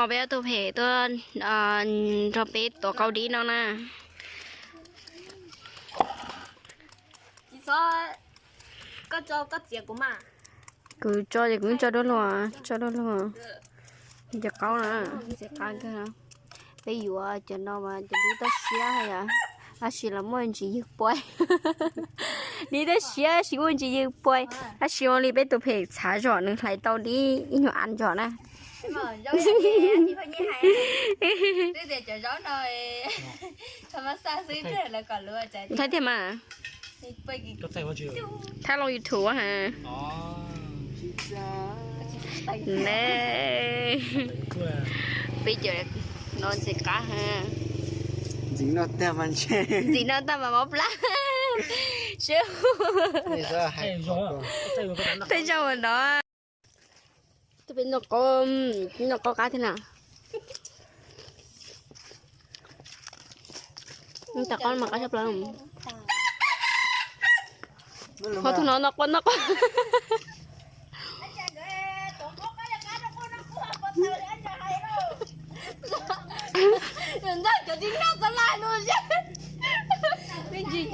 Peb ob tug phem tuaj nrog peb tuav qaub dib no na. Kuv tso ces kuv tso dua luag, tso dua luag. Cov qaub na, ntxim qab kawg. Peb yuav cov no mas cov dib toj siab yom, tab sis los muaj ntsis ywg puav. Dib toj siab tab sis muaj ntsis ywg puav, tab sis ua li peb tus phem txhav zog nws hlais tau dib ib nyuag av zog na. Thaib tiag mas. Thaib los YouTube ha. Ne, peb cov no ntxim qab ha. Ntxim noj tag mas ntshe, ntxim noj tag mas mob plab. Sib hu. Tej zaum no, tej zaum no qaub, noj qaub qab thiab na. Noj qaub mas qab tshaj plaws. Ho tus no noj qaub, noj qaub. Ntag cov tib noj txog laj no, me ntsis.